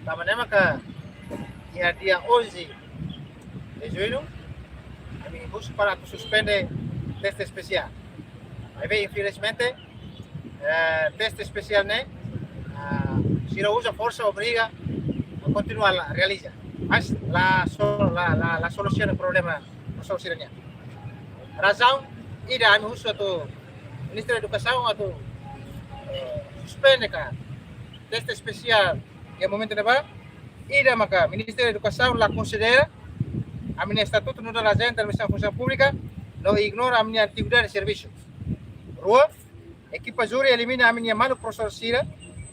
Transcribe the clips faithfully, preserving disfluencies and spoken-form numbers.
Tanba ne'e maka iha dia onze de junho, ami husu para atu suspende teste espesiál. Maibé, infelizmente, eh, teste espesiál ne'e, ah, sira uza forsa, obriga, kontinua la realiza. Mas la so-, la, la, la solusiona problema profesór sira-nian. Razaun ida ami husu atu Ministériu Edukasaun atu, eh, suspende ka teste espesiál iha momentu ne'ebá, ida maka Ministériu Edukasaun la konsidera ami-nia Estatutu Nodál Ajente Administrasaun Funsaun Públika, no ignora ami-nia antiguidade servisu. Rua, ekipa júri elimina ami-nia maluk profesór sira,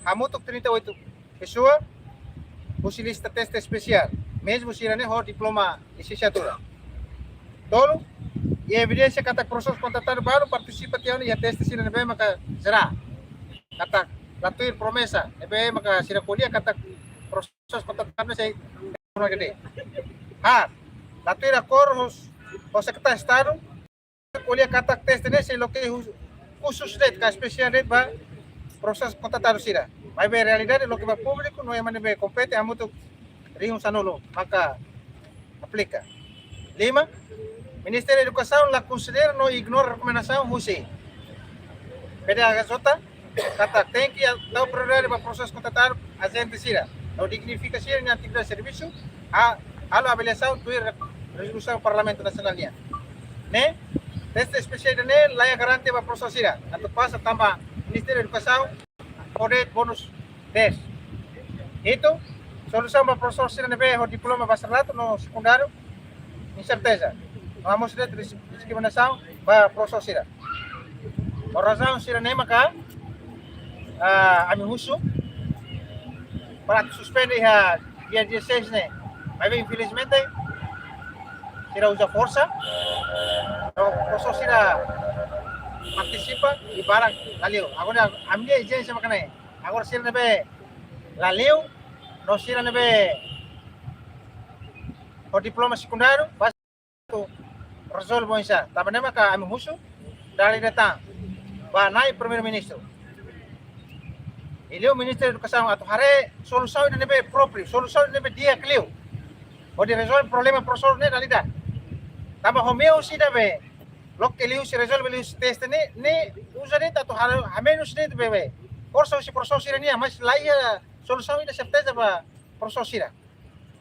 hamutuk trinta e oito pesoa, husi lista teste espesiál, mezmu sira-ne'e ho diploma lisensiatura. Tolu, iha evidénsia katak profesór kontratadu balu partisipa tiha ona iha teste sira ne'ebé maka jerál. Katak la tuir promesa ne'ebé maka sira ko'alia katak profesór kontratadu sei. Haat, la tuir akordu ho, ho Sekretáriu Estadu, ko'alia katak teste ne'e sei loke hus-, khusus de'it ka espesiál de'it ba profesór kontratadu sira. Maibé realidade loke ba públiku no ema ne'ebé kompete hamutuk rihun sanulu maka aplika. Lima, Ministériu Edukasaun la konsidera no ignora rekomendasaun husi PDHJ katak tenke tau prioridade ba profesór kontratadu ajente sira, no dignifika sira-nia antiguidade servisu, ha-, halo avaliasaun tuir re-, rezolusaun Parlamentu Nasionál nian. Ne'e, teste espesiál ne'e laiha garantia ba profesór sira atu pasa tanba Ministériu Edukasaun fó de'it bónus dez. Hitu, solusaun ba profesór sira ne'ebé ho diploma bacharelatu no sekundáriu, inserteza. No hamosu de'it dis-, diskriminasaun ba profesór sira. Ho razaun sira-ne'e maka, ah, ami husu para atu suspende iha dia dezasseis ne'e. Maibé infelizmente sira uza forsa. No profesór sira partisipa i barak la liu. Agora ami-nia ezijénsia maka ne'e. Agora sira ne'ebé la liu, no sira ne'ebé ho diploma sekundáriu, basta rezolve oinsá. Tanba ne'e maka ami husu, dala ida tan ba Na'i Primeiru-Ministru i liu Ministru Edukasaun atu haree solusaun ida ne'ebé própriu, solusaun ida ne'ebé di'ak liu, hodi rezolve problema profesór ne'e dala ida. Tanba ho meius ida be loke liuhusi, rezolve liuhusi teste ne'e, ne'e uza de'it atu hal-, hamenus de'it be, be forsa husi profesór sira-nian, mas laiha solusaun ida serteza ba profesór sira.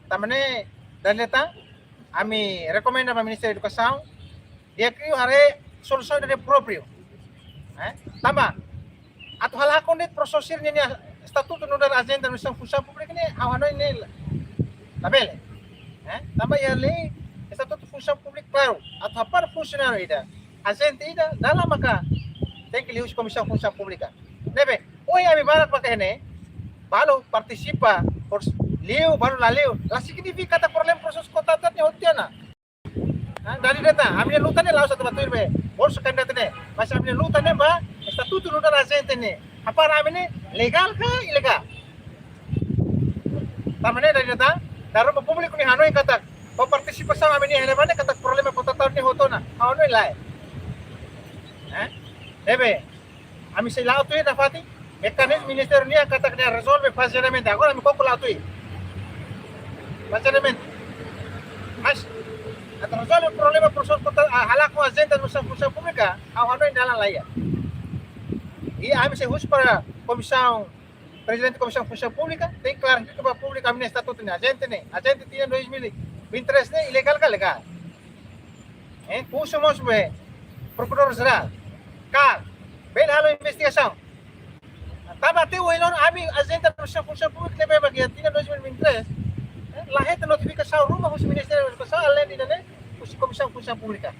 Tanba ne'e dala ida tan, ami rekomenda ba Ministériu Edukasaun, di'ak liu haree solusaun ida própriu. Eh? Tanba atu halakon de'it profesór sira-nia Estatutu Nodál Ajente Administrasaun Funsaun Públika ne'e, ha'u hanoin ne'e la, labele. Eh? Tanba iha lei Estatutu Funsaun Públika klaru, atu hapara funsionáriu ida, ajente ida, dala maka tenke liuhusi Komisaun Funsaun Públika. Ne'ebé, ohin ami barak bá iha ne'e, balu partisipa, pors-, liu, balu la liu, la signifika katak problema profesór kontratadu ne'e hotu tiha ona. Ah, dala ida tan, ami-nia luta ne'e la'ós atu ba tuir be bolsa kandidatu ne'e. Mas ami-nia luta ne'e ba Estatutu Nodál Ajente ne'e. Hapara ami ne'e legál ka ilegál? Tanba ne'e dala ida tan, dala ruma públiku ne'e hanoin katak, ba partisipasaun ami-nia iha ne'ebá ne'e katak problema kontratadu ne'e hotu ona. Ha'u hanoin lae. Eh? Ne'ebé, ami sei la'o tuir nafatin mekanizmu ministériu nian katak nia rezolve fazeadamente. Agora ami koko la'o tuir fazeadamente. Mas atu rezolve problema profesór kontra-, ah, halakon ajente Funsaun Públika, ha'u hanoin dalan la iha. I ami sei husu para komisaun, prezidente Komisaun Funsaun Públika, tenke klarifika ba públiku ami-nia estatutu ne'e, ajente ne'e, ajente tinan dois mil e vinte e três ne'e ilegál ka legál? Eh, husu mós ba Prokuradór Jerál, karik bele halo investigasaun. Tanba até ohin loron ami ajente Funsaun Públika ne'ebé ba iha tinan dois mil e vinte e três, eh, la hetan notifikasaun ruma husi Ministériu Edukasaun, aleinde ida-ne'e husi Komisaun Funsaun Públika.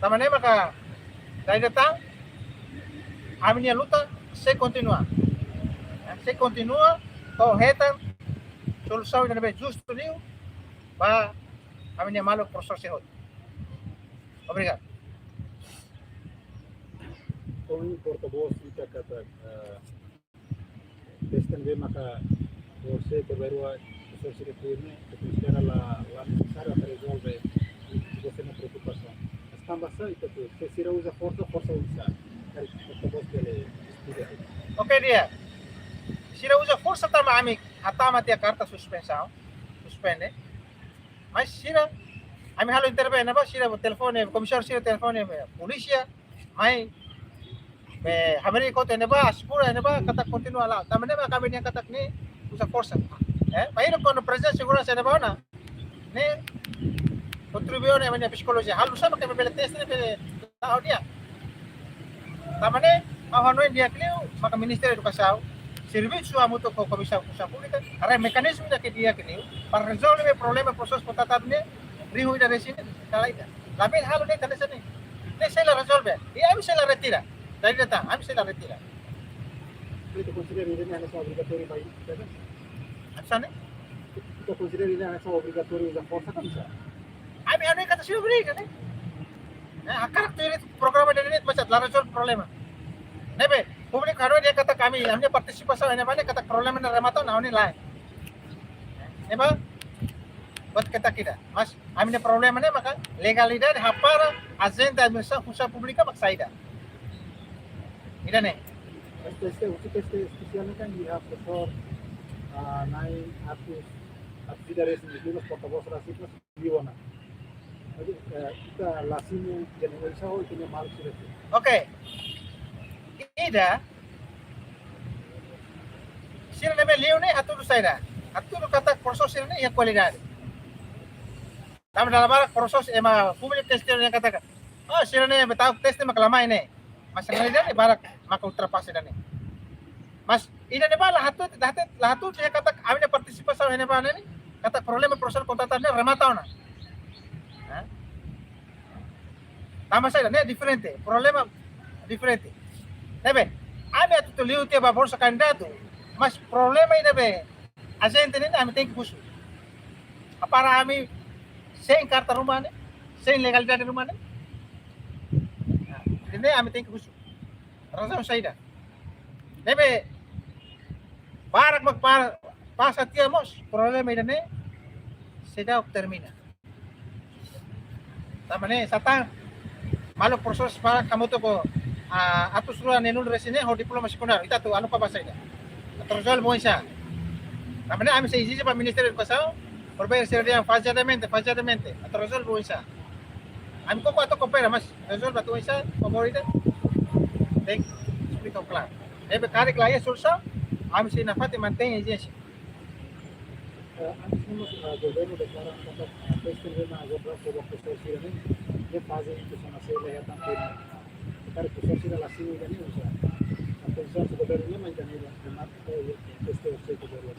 Tanba ne'e maka dala ida tan, ami-nia luta sei kontinua. Eh, sei kontinua, to'o hetan solusaun ida ne'ebé justu liu ba ami-nia maluk profesór sira hotu. Obrigadu. Komu porta-vós ita katak, eh, teste ne'ebé maka por se terbairua profesór sira tuir ne'e, ke konsidera la, la nesesáriu atu rezolve i governu preokupasaun. Mas tanba sá ita tuir, se sira uza forsa, forsa uza. Karik porta-vós bele esplika. Oke, di'ak. sira uza forsa tanba ami hatama tiha karta suspensaun, suspende. Mas sira, ami halo intervene ba, sira telefone, komisáriu sira telefone polísia, mai, eh, hamriik hotu ne'ebá, asegura ne'ebá, katak kontinua la'o. Tanba ne'e mak ami dehan katak ne'e uza forsa. Eh, bainhira kuandu prezensa seguransa ne'ebá ona, ne'e kontribui ona ami-nia psikolojia. Halo sá mak ami bele teste ne'e bele la'o di'ak. Tanba ne'e, ha'u hanoin di'ak liu maka Ministériu Edukasaun servisu hamutuk ho Komisaun Funsaun Públika, haree mekanizmu ida ke di'ak liu para rezolve problema prosesu kontratadu ne'e, rihun ida-resin ne'e, kala ida. Labele halo de'it hanesan ne'e. Ne'e sei la rezolve. I ami sei la retira. Dari data, ami sei la retira. Ita konsidera ida-ne'e hanesan obrigatóriu ba ita? Hanesan ne'e? Ita konsidera ida-ne'e hanesan obrigatóriu uza forsa ka bisa? Ami hanoin katak sei obriga, ne'e. Eh, hakarak tuir programa ida-ne'e, mas la rezolve problema. Ne'ebé, públiku hanoin dehan katak ami, ami partisipasaun ne'ebá ne'e katak problema ne'e remata ona, ne'e lae. Ne'ebá, buat katak ida. Mas ami-nia problema ne'e maka legalidade hapara ajente administrasaun funsaun públika mak saida. Ida-ne'e. Teste, teste, husi teste espesiál ne'e kan iha profesór, ah, na'in atus, atus ida-resin, porta-voz rasik, mas liu ona. Jadi, eh, ita la simu, jadi, ita-nia maluk sira. Oke. Ida, sira ne'ebé liu ne'e hatudu saida? Hatudu katak profesór sira-ne'e iha kualidade. Tanba dala barak profesór ema públiku teste ne'e katak, oh, sira-ne'e bele tau teste mak la mai ne'e. Mas realidade barak maka ultrapasa ida-ne'e. Mas ida-ne'ebá la hatudu, la hatudu, la hatudu dehan katak ami-nia partisipasaun iha ne'ebá ne'e, katak problema prosesu kontratadu ne'e remata ona. Hah? Tanba saida, ne'e diferente, problema diferente. Ne'ebé, ami atu tuir liu tiha ba bolsa kandidatu, mas problema ida be ajente ne'e ami tenke husu. Hapara ami sein karta ruma ne'e, sein legalidade ruma ne'e. Nah, ne'e ami tenke husu. Razaun saida? Ne'ebé barak mak pa-, pasa tiha mós, problema ida-ne'e seidauk termina. Tanba ne'e sá tan maluk profesór barak hamutuk ho, ah, atus rua neenulu-resin ne'e ho diploma sekundáriu. Ita atu anu pa ba saida? Atu rezolve oinsá? Tanba ne'e ami sei ezije ba Ministériu Edukasaun, provee sira dehan fazeadamente, fazeadamente. Atu rezolve oinsá? Ami koko atu koopera, mas rezolve atu oinsá, favór ida. Tenke esplika klaru. Ne'ebé karik la iha solusaun, ami sei nafatin mantein ezijénsia. Eh, antes ne'e mós, eh, governu deklara katak, eh, teste ne'e mak agora ba profesór sira-ne'e, ne'e faze entaun sira sei la iha tan firme. Karik profesór sira la simu ida-ne'e, ou seja, a posisaun husi governu ne'e mak ida-ne'e, ida-ne'e mak teste husi governu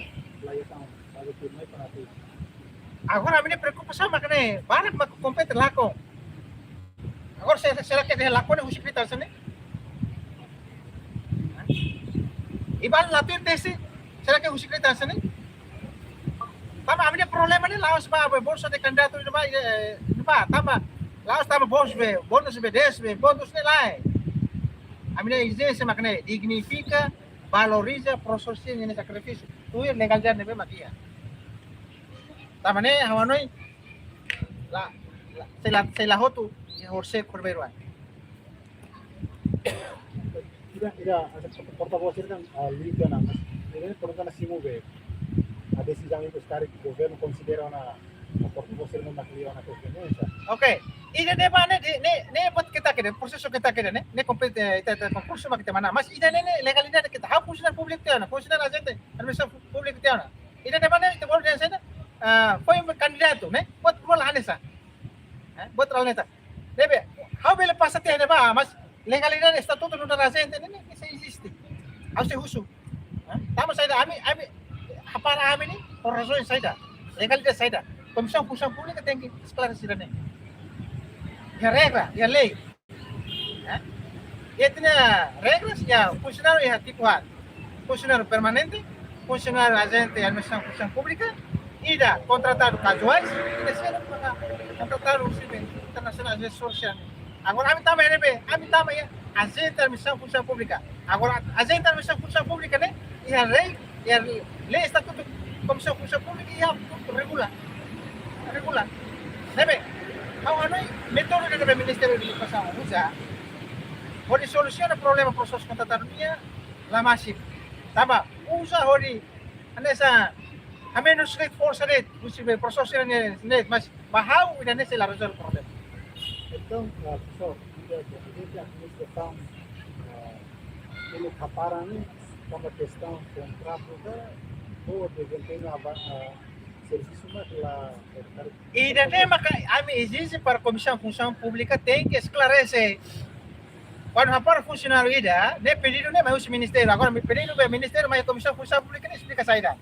la iha tan faze firme para atu. Agora ami-nia preokupasaun mak ne'e, barak mak kompete lakon. Agora se, será ke dehan lakon ne'e husik liután hanesan ne'e? I balu la tuir teste, será ke husik liután hanesan ne'e? Tanba ami-nia problema ne'e la'ós ba, ba bolsa de kandidatu ne'ebá, eh, ne'ebá, tanba la'ós tanba bónus be, bónus be dez be, bónus ne'e lae. Ami-nia ezijénsia mak ne'e, dignifika, valoriza profesór sira-nia sakrifísiu. Tuir legalidade ne'ebé mak iha. Tanba ne'e ha'u hanoin la, la, sei la, sei la hotu iha horisehik primeiru an. Ida, ida, porta-voz sira kan, ah, liga na, mas ida-ne'e pergunta na simu be. A desizaun ne'e karik governu konsidera ona, ah, porta-voz sira mak liga ona ke pensa. Oke. Ida-ne'ebá ne'e, ne'e, ne'e, ne'e buat katak ida, prosesu katak ida, ne'e, ne'e kompete, ita, ita, konkursu mak ita manán. Mas ida-ne'e, ne'e legalidade katak, ha'u funsionáriu públiku tiha ona, funsionáriu ajente administrasaun públiku tiha ona. Ida-ne'ebá ne'e, ita bolu dehan saida, ah, foin kandidatu, ne'e, buat rua la hanesan. Eh, buat rua la hanesan. Ne'ebé, ha'u bele pasa tiha ne'ebá, mas legalidade estatutu nu'udar ajente ne'e, ne'e, ne'e sei eziste. Ha'u sei husu. Eh, tanba saida ami, ami, hapara ami ne'e, por razaun saida. Legalidade saida. Komisaun Funsaun Públika tenke esklarese ida-ne'e. Iha regra, iha lei. Eh? Iha ita-nia regras, iha funsionáriu iha tipu haat. Funsionáriu permanente, funsionáriu ajente administrasaun funsaun públika, ida kontratadu kazuais, ida seluk maka kontratadu husi be internasionál, ajente sosiál. Agora ami tama iha ne'ebé, ami tama iha ajente administrasaun funsaun públika. Agora ajente administrasaun funsaun públika ne'e iha lei, iha lei estatutu Komisaun Funsaun Públika iha regula. Regula. Ne'ebé, ha'u hanoin métodu ne'ebé Ministériu Edukasaun uza hodi solusiona problema prosesu kontratadu nian la masif. Tanba Uza hodi hanesan hamenus de'it, forsa de'it, husi be prosesu ne'e, ne'e, mas ba ha'u ida-ne'e sei la rezolve problema. Entaun, ah, profesór, ida, ida, ida, administrasaun, ah, ne'e hapara ne'e, tanba kestaun kontratu ka, ou dezempeñu ba, ah, servisu mak la, eh, ida-ne'e maka ami ezije para Komisaun Funsaun Públika tenke esklarese. Kuandu hapara funsionáriu ida, ne'e pedidu ne'e mai husi ministériu. Agora, ami pedidu ba ministériu, mai Komisaun Funsaun Públika ne'e esplika saida.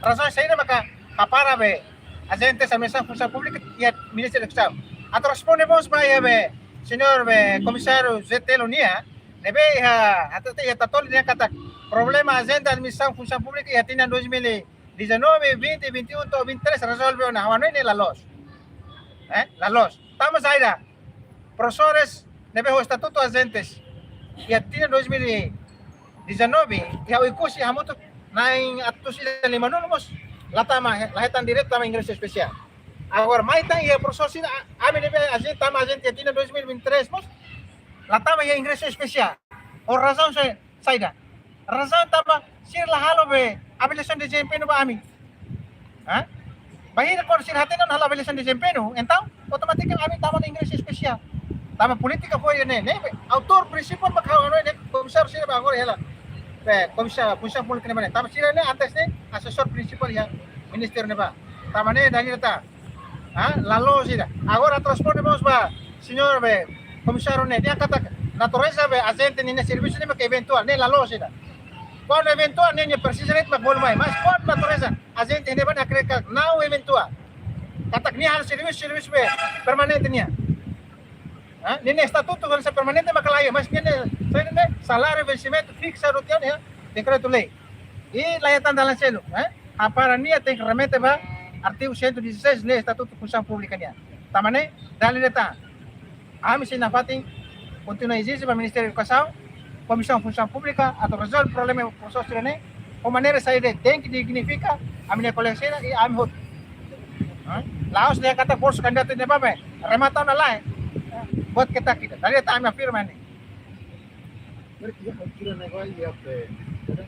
Razaun saida maka hapara be ajente Komisaun Funsaun Públika iha Ministériu Edukasaun. Atu responde mós ba iha be señór be komisáriu Zé Telo nian, ne'ebé iha, atu te iha Tatoli nian katak problema ajente Komisaun Funsaun Públika iha tinan dois mil e dezanove, vinte, vinte e um to'o vinte e três rezolve ona, ha'u hanoin ne'e la loos. Eh, la loos. Tanba saida? Profesores ne'ebé ho estatutu ajentes iha tinan dois mil e dezanove, iha Oekusi hamutuk na'in atus ida limanulu mós la tama, la hetan direitu tama ingresu espesiál. Agora, mai tan iha prosesu ne'e, a-, ami ne'ebé ajente, tama ajente iha tinan dois mil e vinte e três mós la tama iha ingresu espesiál. Ho razaun sa-, saida? Razaun tanba sira la halo be avaliasaun dezempeñu ba ami. Hã? Bainhira kuandu sira hatene la halo avaliasaun dezempeñu, entaun automatikamente ami tama ona ingresu espesiál. Tanba polítika foin ne'e, ne'e be autór prinsipál mak ha'u hanoin ne'e komisáriu sira ba agora hela. Be komisáriu, komisaun públika ne'e, tanba sira ne'e antes ne'e asesór prinsipál iha ministériu ne'ebá. Tanba ne'e dala ida tan. Ah, la loos ida. Agora atu responde mós ba señór be komisáriu ne'e, dehan katak natureza be ajente ninia servisu ne'e mak eventuál, ne'e la loos ida. Kuandu eventuál ne'e, ne'e presiza de'it mak bolu mai. Mas kuandu natureza ajente ne'ebá ne'e akredita não eventuál, katak nia halo servisu, servisu be permanente nian. Ah, ninia estatutu kan se permanente mak la iha, mas ninia, saida ne'e, saláriu vensimentu fiksa tiha ona iha dekretu-lei. I la iha tan dalan seluk, eh? Hapara nia tenke remete ba artigu cento e dezasseis lei Estatutu Funsaun Públika nian. Tanba ne'e, dala ida tan. Ami sei nafatin kontinua ezije ba Ministériu Edukasaun, Komisaun Funsaun Públika, atu rezolve problema prosesu ne'e, ho maneira saida de'it, tenke dignifika ami-nia kolega sira i ami hotu. Eh? La'ós dehan katak bolsu kandidatu ne'ebá be remata ona lae. Buat ketak ida. Dala ida tan ami afirma ne'e. Berarti iha altura ne'ebá iha be, iha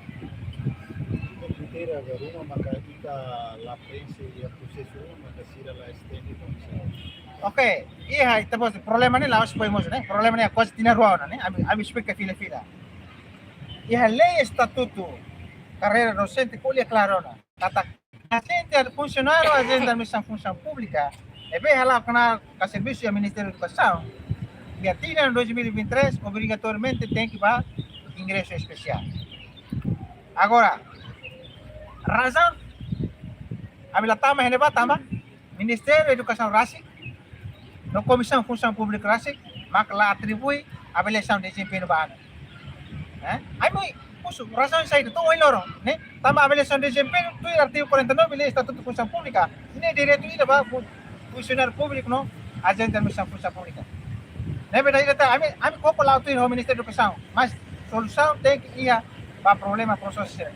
fronteira be ruma maka ita la prenxe iha prosesu ruma maka sira la estende komisaun. Oke, iha ita-boot problema ne'e la'ós foin mós ne'e. Problema ne'e kuaze tinan rua ona ne'e. Ami, ami esplika fila-fila. Iha lei estatutu karreira dosente ko'alia klaru ona katak ajente, funsionáriu ajente Komisaun Funsaun Públika ne'ebé hala'o knaar ka servisu iha Ministériu Edukasaun iha tinan dois mil e vinte e três obrigatoriamente tenke ba ingresu espesiál. Agora, razaun ami la tama iha ne'ebá tanba Ministériu Edukasaun rasik no Komisaun Funsaun Públika rasik mak la atribui avaliasaun dezempeñu ba ami. Eh? Ami husu razaun saida to'o ohin loron, ne'e? Tanba avaliasaun dezempeñu tuir artigu quarenta e nove lei Estatutu Funsaun Públika, ne'e direitu ida ba fu-, funsionáriu públiku no ajente Komisaun Funsaun Públika. Ne'ebé dala ida tan ami, ami koko la'o tuir ho Ministériu Edukasaun, mas solusaun tenke iha ba problema prosesu sira.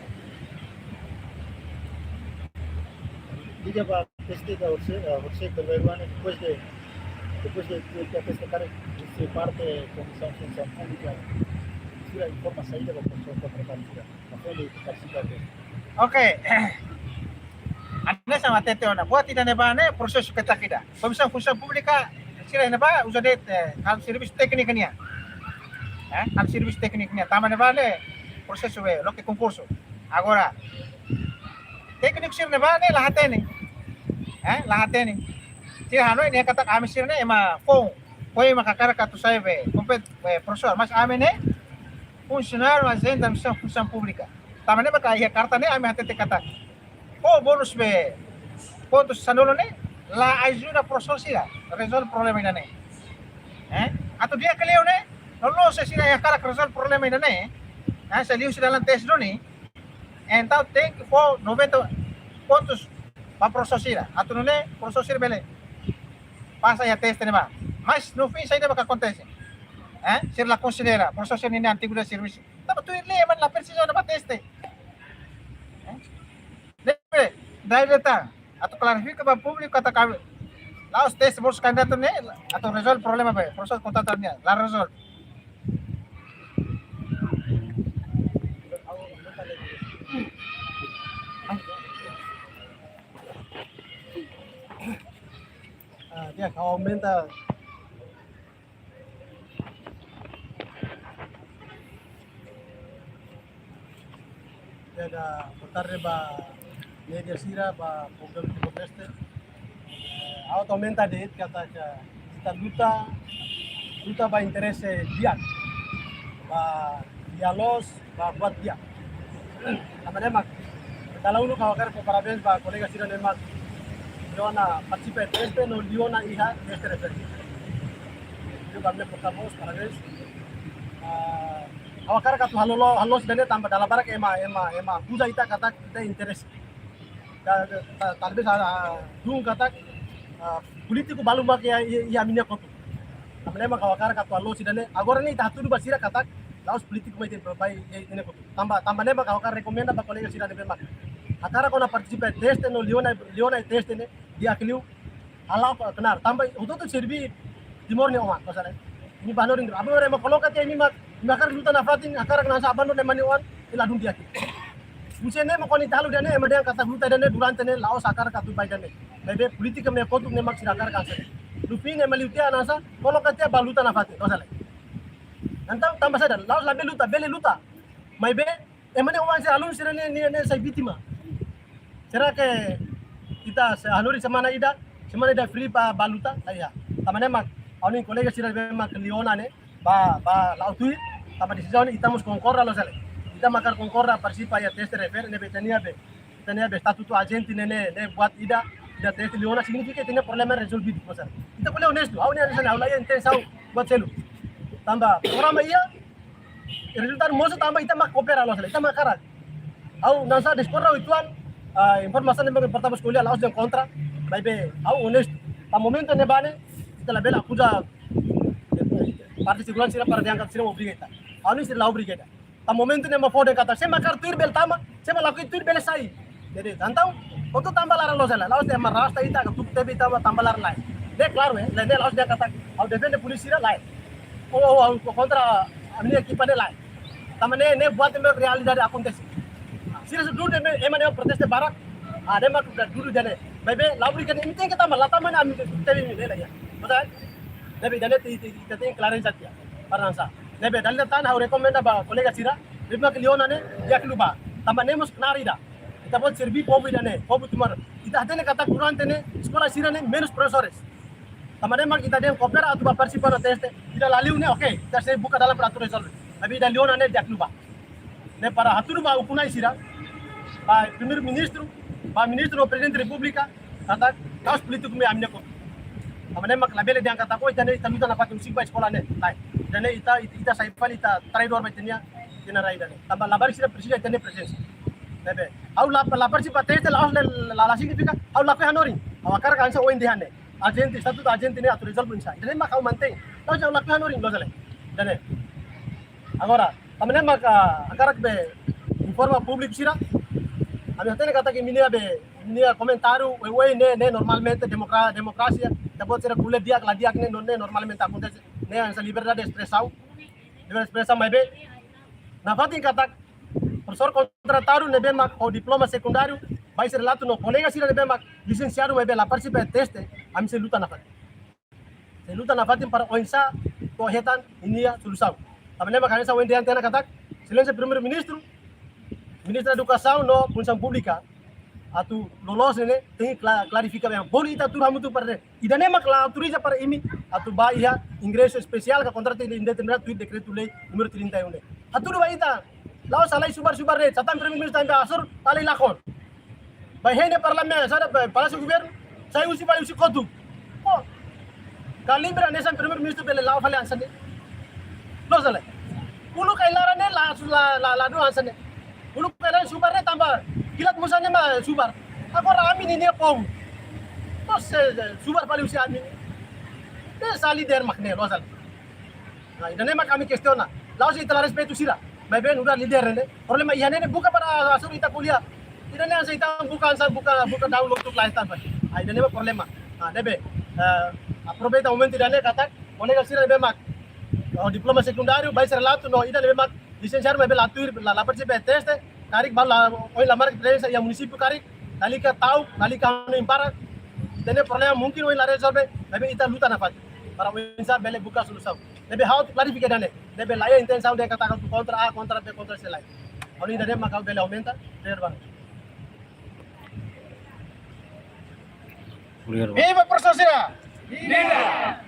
Liga ba teste da José, eh, José Carvalho, né? Depois de, depois de, de, de teste, cara, esse parte Komisaun Funsaun Públika, sira informa saida ba profesór kontratadu sira. Apa yang dipartisipa? Oke. Hanesan hatete ona. Buat ida-ne'ebá ne'e prosesu ketak ida. Komisaun Funsaun Públika sira ne'ebá uza de'it, eh, halo servisu tékniku nian. Eh, halo servisu tékniku nian. Tanba ne'ebá ne'e prosesu be loke konkursu. Agora tékniku sira ne'ebá ne'e la hatene. Eh, la hatene. Sira hanoin ne'e katak ami sira ne'e ema foun. Foin mak hakarak atu sai be kompete be profesór. Mas ami ne'e funsionáriu ajente Komisaun Funsaun Públika. Tanba ne'e maka iha karta ne'e ami hatete katak fó bónus be pontu sanulu ne'e la ajuda profesór sira rezolve problema ida-ne'e. Eh? Atu di'ak liu ne'e, loloos se sira hakarak rezolve problema ida-ne'e, eh, se liu sira dalan teste duni, entaun tenke fó noventa pontus ba profesór sira. Atu nune'e profesór sira bele pasa iha teste ne'ebá. Mas no fim saida mak akontese? Eh? Sira la konsidera profesór sira-nia antiguidade servisu. Tanba tuir lei ema la presiza ona ba teste. Eh? Ne'ebé, dala ida tan, atu klarifika ba públiku katak la'ós teste bolsu kandidatu ne'e atu rezolve problema be profesór kontratadu nian, la rezolve. Ya, ha'u aumenta. Ya, da, boa tarde ba media sira, ba povu Timor-Leste. Eh, ha'u aumenta de'it katak ita luta, luta ba interese di'ak, ba di'ak loos, ba buat di'ak. Tanba ne'e mak, dala uluk ha'u hakarak fó parabéns ba kolega sira ne'ebé mak liu ona partisipa iha teste no liu ona iha teste refere. Itu kami porta-voz, parabéns. Ah, ha'u hakarak atu halo loos, halo loos ida-ne'e tanba dala barak ema, ema, ema akuza ita katak ita interese. Ta-, ta-, talvés, ah, dun katak, ah, polítiku balu mak iha, iha, iha ami-nia kotuk. Tanba ne'e mak ha'u hakarak atu halo loos ida-ne'e. Agora ne'e ita hatudu ba sira katak la'ós polítiku mak iha, ba iha, iha ita-nia kotuk. Tanba, tanba ne'e mak ha'u hakarak rekomenda ba kolega sira ne'ebé mak hakarak ona partisipa teste no liu ona, liu ona teste ne'e di'ak liu. Halo apa, kena tanba hotu-hotu serbi Timor nia oan, masalah. Imi ba hanorin, aba ore mak koloka tiha imi mak, imi hakarak luta nafatin, hakarak hanesan aba ore mak nia oan, ita ladún di'ak. Husi ne'e mak koni talu ida-ne'e, ema dehan katak luta ida-ne'e durante ne'e la'ós hakarak atu ba ida-ne'e. Maibé polítika nia kotuk ne'e mak sira hakarak hanesan. Lupi ne'e mak liu tiha hanesan, koloka tiha ba luta nafatin, masalah. Entaun tanba saida, la'ós labele luta, bele luta. Maibé ema nia oan sira, alun sira ne'e, ne'e, ne'e sai vítima. Será que ita se hanorin semana ida, semana ida free ba, ba luta? Laiha. Tanba ne'e mak, ha'u-nia kolega sira ne'ebé mak liu ona ne'e, ba, ba la'o tuir, tanba desizaun ne'e ita mós konkorda loos hela. Ita mak hakarak konkorda partisipa iha teste refere, ne'ebé ita-nia be, ita-nia be estatutu ajente ne'e, ne'e, ne'e buat ida, ida teste liu ona signifika ita-nia problema rezolvidu, masalah. Ita ko'alia onestu, ha'u ne'e hanesan ne'e, ha'u laiha intensaun buat seluk. Tanba programa iha, rezultadu mosu tanba ita mak koopera loos hela, ita mak hakarak. Ha'u hanesan diskorda uitoan, ah, informasaun ne'ebé porta-voz ko'alia la'ós dehan kontra, maibé ha'u onestu. Ba momentu ne'ebá ne'e, ita labele akuza parte seguransa sira para dehan katak sira obriga ita. Ha'u-nia sira la obriga ita. Ba momentu ne'e mak fó dehan katak, se mak hakarak tuir bele tama, se mak lakohi tuir bele sai. Jadi, entaun, hotu tanba laran loos hela, la'ós dehan ema rasta ita, ka tuku tebe ita, tanba laran lae. Ne'e klaru, eh, ne'e, ne'e la'ós dehan katak, ha'u defende polísia sira lae. Ou, ou, ha'u kontra ami-nia ekipa ne'e lae. Tanba ne'e, ne'e buat ne'ebé realidade akontese. Sira sudah dulu ne'e, ema ne'e protesta barak, ah, ne'e mak sudah dulu jadi. Maibé, la obriga imi tenke tama, la tama ne'e ami tebe imi ne'e laiha. Betul? Ne'ebé ida-ne'e ita, ita, ita tenke klareza tiha, para hanesan. Ne'ebé dala ida tan ha'u rekomenda ba kolega sira, ne'ebé mak liu ona ne'e, di'ak liu bá. Tanba ne'e mós knaar ida. Ita-boot serbi povu ida-ne'e, povu Timor. Ita hatene katak durante ne'e, eskola sira ne'e menus profesores. Tanba ne'e mak ita dehan koopera atu bá partisipa ona teste, ida la liu ne'e, oke, ita sei buka dalan para atu rezolve. Maibé ida liu ona ne'e di'ak liu bá. Ne'e para hatudu ba ukun-na'in sira, ba Primeiru-Ministru, ba Ministru no Prezidente Repúblika, katak la'ós polítiku mak iha ami-nia kotuk. Tanba ne'e mak labele dehan katak, oh, ita ne'e ita luta nafatin husik ba eskola ne'e. Lae. Ida-ne'e ita, ita, ita sai fali ita traidór ba ita-nia, ita-nia rai ida-ne'e. Tanba labarik sira presiza ita-nia prezensa. Ne'ebé, ha'u la, la partisipa teste la'ós la, la, la signifika ha'u lakohi hanorin. Ha'u hakarak hanesan ohin dehan ne'e. Ajente, estatutu ajente ne'e atu rezolve oinsá. Ida-ne'e mak ha'u mantein. La'ós ha'u lakohi hanorin, loos hela. Ida-ne'e. Agora, tanba ne'e mak ha'u hakarak be informa públiku sira. Ami hatene katak imi-nia be, imi-nia komentáriu, oioin ne'e, ne'e normalmente demokra-, demokrasia, ita-boot sira ko'alia di'ak, la di'ak ne'e, no, ne'e normalmente akontese, ne'e hanesan liberdade de espresaun, liberdade de espresaun maibé. Nafatin katak, profesór kontratadu ne'ebé mak ho diploma sekundáriu, bacharelatu no kolega sira ne'ebé mak lisensiadu maibé la partisipa teste, ami sei luta nafatin. Sei luta nafatin para oinsá to'o hetan ninia solusaun. Tanba ne'e mak hanesan ohin dehan tiha ona katak, exelénsia Primeiru-Ministru, Ministru Edukasaun no Funsaun Públika, atu loloos ne'e, tenke kla-, klarifika bem. Bolu ita tuur hamutuk para ne'e. Ida-ne'e mak la autoriza para imi atu bá iha ingresu espesiál ka kontratu indeterminadu tuir dekretu-lei númeru trinta e um ne'e. Hatudu ba ita, la'ós halai subar-subar ne'e, satán Primeiru-Ministru tanba asur, halai lakon. Bá iha ne'e parlamentu, saida, Palásiu Governu, sai husi, fali husi kotuk. Oh, ka libra hanesan Primeiru-Ministru bele la'o fali hanesan ne'e. Loos hela. Uluk ai-laran ne'e la, la, la, ladún hanesan ne'e. Uluk ai-laran subar ne'e tanba kilat musan ne'e mak subar. Agora ami ninia povu. Loos, eh, subar fali husi ami. Ne'e hanesan líder mak ne'e, loos hela. Nah, ida-ne'e mak ami kestiona. La'ós ita la respeitu sira. Maibé nu'udar líder ne'e. Problema iha ne'e buka para asur ita ko'alia. Ida-ne'e hanesan ita buka, hanesan buka, buka download tu lain tanpa. Ah, ida-ne'e mak problema. Ah, ne'ebé, eh, aproveita momentu ida-ne'e katak, kolega sira ne'ebé mak, oh, diploma sekundáriu, bacharelatu, no ida ne'ebé mak lisensiadu maibé la tuir, la, la partisipa teste, karik bá la, ohin la marka prezensa iha munisípiu karik, lalika ta'uk, lalika hanoin barak, ida-ne'e problema mungkin ohin la rezolve, Ne'ebé ita luta nafatin para oinsá bele buka solusaun. Ne'ebé ha'u klarifika ida-ne'e, ne'ebé laiha intensaun de katak kontra A, kontra B, kontra C lae. Ha'u-nia ida-ne'e mak ha'u bele aumenta, obrigadu barak. Obrigadu. Viva profesór sira! Viva!